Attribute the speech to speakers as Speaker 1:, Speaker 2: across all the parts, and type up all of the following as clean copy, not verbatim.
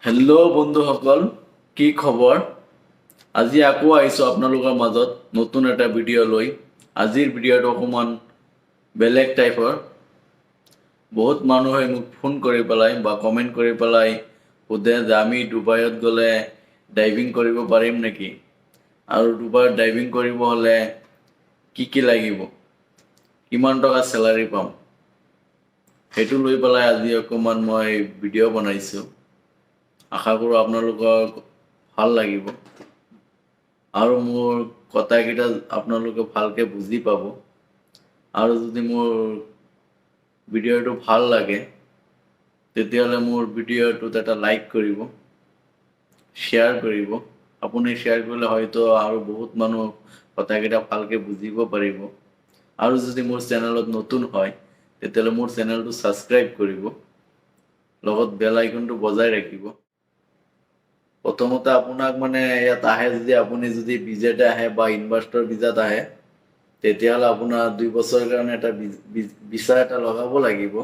Speaker 1: Hello' বন্ধুসকল, কি খবৰ? আজি আকৌ আহিছোঁ আপোনালোকৰ মাজত নতুন এটা ভিডিঅ' লৈ। আজিৰ ভিডিঅ'টো অকণমান বেলেগ টাইপৰ। বহুত মানুহে মোক ফোন কৰি পেলাই বা কমেণ্ট কৰি পেলাই সোধে যে আমি ডুবাইত গ'লে ড্ৰাইভিং কৰিব পাৰিম নেকি আৰু ডুবাইত ড্ৰাইভিং কৰিব হ'লে কি কি লাগিব, কিমান টকা চেলাৰী পাম, সেইটো লৈ পেলাই আজি অকণমান মই ভিডিঅ' বনাইছোঁ। আশা কৰোঁ আপোনালোকৰ ভাল লাগিব আৰু মোৰ কথাকেইটা আপোনালোকে ভালকৈ বুজি পাব। আৰু যদি মোৰ ভিডিঅ'টো ভাল লাগে, তেতিয়াহ'লে মোৰ ভিডিঅ'টোত এটা লাইক কৰিব, শ্বেয়াৰ কৰিব। আপুনি শ্বেয়াৰ কৰিলে হয়তো আৰু বহুত মানুহ কথাকেইটা ভালকৈ বুজিব পাৰিব। আৰু যদি মোৰ চেনেলত নতুন হয়, তেতিয়াহ'লে মোৰ চেনেলটো ছাবস্ক্ৰাইব কৰিব, লগত বেল আইকনটো বজাই ৰাখিব। প্ৰথমতে আপোনাক মানে ইয়াত আহে যদি, আপুনি যদি ভিজাতে আহে বা ইনভেষ্টৰ ভিজাত আহে, তেতিয়াহ'লে আপোনাৰ 2 বছৰৰ কাৰণে এটা ভিছা এটা লগাব লাগিব।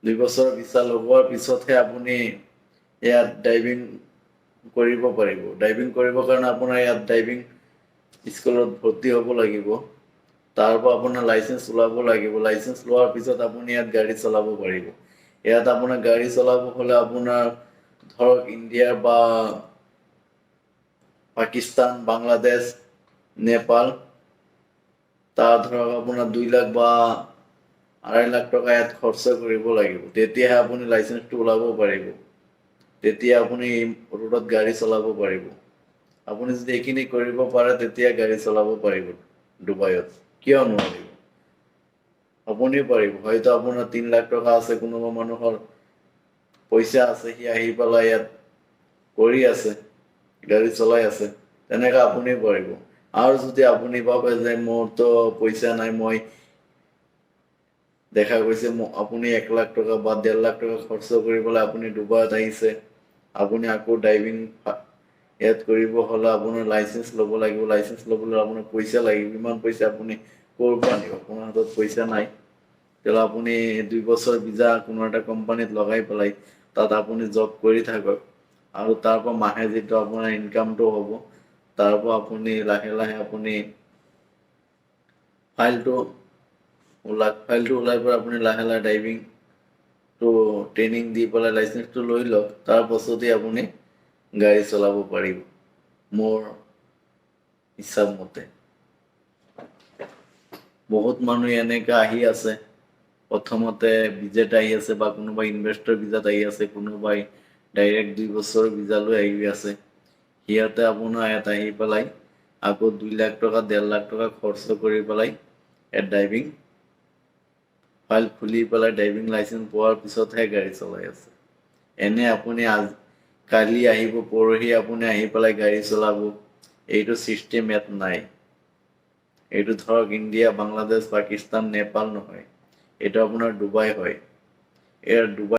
Speaker 1: 2 বছৰ ভিছা লগোৱাৰ পিছতহে আপুনি ইয়াত ড্ৰাইভিং কৰিব পাৰিব। ড্ৰাইভিং কৰিবৰ কাৰণে আপোনাৰ ইয়াত ড্ৰাইভিং স্কুলত ভৰ্তি হ'ব লাগিব। তাৰ পৰা আপোনাৰ লাইচেঞ্চ ওলাব লাগিব। লাইচেঞ্চ লোৱাৰ পিছত আপুনি ইয়াত গাড়ী চলাব পাৰিব। ইয়াত আপোনাৰ গাড়ী চলাব হ'লে আপোনাৰ ধৰক ইণ্ডিয়া বা পাকিস্তান, বাংলাদেশ, নেপাল, তাৰ ধৰক আপোনাৰ 2 লাখ বা 2.5 লাখ টকা ইয়াত খৰচা কৰিব লাগিব। তেতিয়াহে আপুনি লাইচেঞ্চটো ওলাব পাৰিব। তেতিয়া আপুনি ৰোডত গাড়ী চলাব পাৰিব। আপুনি যদি এইখিনি কৰিব পাৰে, তেতিয়া গাড়ী চলাব পাৰিব ডুবাইত। কিয় নোৱাৰিব? আপুনিও পাৰিব। হয়তো আপোনাৰ 3 লাখ টকা আছে, কোনোবা মানুহৰ পইচা আছে, সি আহি পেলাই ইয়াত কৰি আছে, গাড়ী চলাই আছে, তেনেকৈ আপুনিও পাৰিব। আৰু যদি আপুনি ভাবে যে মোৰতো পইচা নাই, মই দেখা গৈছে আপুনি 1 লাখ টকা বা 1.5 লাখ টকা খৰচ কৰি পেলাই আপুনি ডুবাইত আহিছে, আপুনি আকৌ ড্ৰাইভিং ইয়াত কৰিব হ'লে আপোনাৰ লাইচেঞ্চ ল'ব লাগিব। লাইচেঞ্চ ল'বলৈ আপোনাৰ পইচা লাগিব। ইমান পইচা আপুনি ক'ৰ পৰা আনিব? আপোনাৰ হাতত পইচা নাই। তেতিয়াহ'লে আপুনি 2 বছৰ ভিজা কোনো এটা কোম্পানীত লগাই পেলাই তাত আপুনি জব কৰি থাকক আৰু তাৰ পৰা মাহে যিটো আপোনাৰ ইনকামটো হ'ব, তাৰ পৰা আপুনি লাহে লাহে আপুনি ফাইলটো ওলাক। ফাইলটো ওলাই পেলাই আপুনি লাহে লাহে ড্ৰাইভিংটো ট্ৰেইনিং দি পেলাই লাইচেঞ্চটো লৈ লওক। তাৰ পাছতেই আপুনি গাড়ী চলাব পাৰিব মোৰ হিচাপ মতে। বহুত মানুহ এনেকৈ আহি আছে। প্ৰথমতে ভিজাত আহি আছে বা কোনোবাই ইনভেষ্টৰ ভিজাত আহি আছে, কোনোবাই ডাইৰেক্ট 2 বছৰ ভিজা লৈ আহি আছে। সিহঁতে আপোনাৰ ইয়াত আহি পেলাই আকৌ 2 লাখ টকা, 1.5 লাখ টকা খৰচ কৰি পেলাই ইয়াত ড্ৰাইভিং ফাইল খুলি পেলাই ড্ৰাইভিং লাইচেঞ্চ পোৱাৰ পিছতহে গাড়ী চলাই আছে। এনে আপুনি কালি আহিব, পৰহি আপুনি আহি পেলাই গাড়ী চলাব, এইটো চিষ্টেম ইয়াত নাই। এইটো ধৰক ইণ্ডিয়া, বাংলাদেশ, পাকিস্তান, নেপাল নহয়, এইটো আপোনাৰ ডুবাই হয়। ইয়াৰ ডুবাই